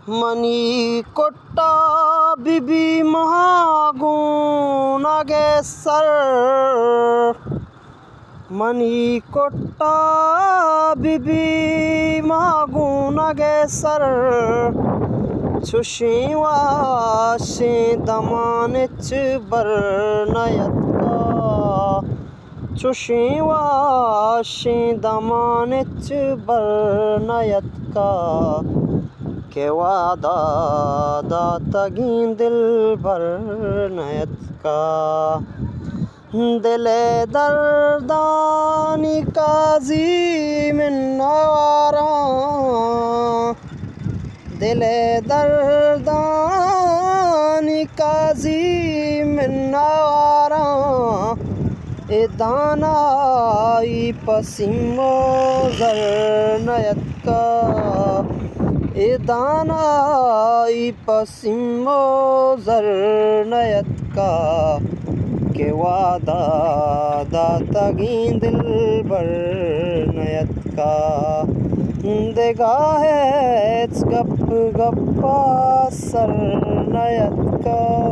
منی کٹا be be ماں گونگ ءِ سر، منی کٹا بی بی ماں گونگ ءِ سر، چوشیں واشیں دمان اچ بر نہ اتکا۔ چوشیں واشیں دمان اچ بر نہ اتکا، کہ وعدہ داتگیں دلبر نہ اتکا۔ دل ءِ دردانی قاضی منواراں، دل ءِ دردانی قاضی منواراں، اے دانائی پہ سیم و زر نہ اتکا، اے دانائی پہ سیم و زر نہ اتکا، کہ وعدہ داتگیں دلبر نہ اتکا۔ دگہ ہچ گپ گپا سر نہ اتکا،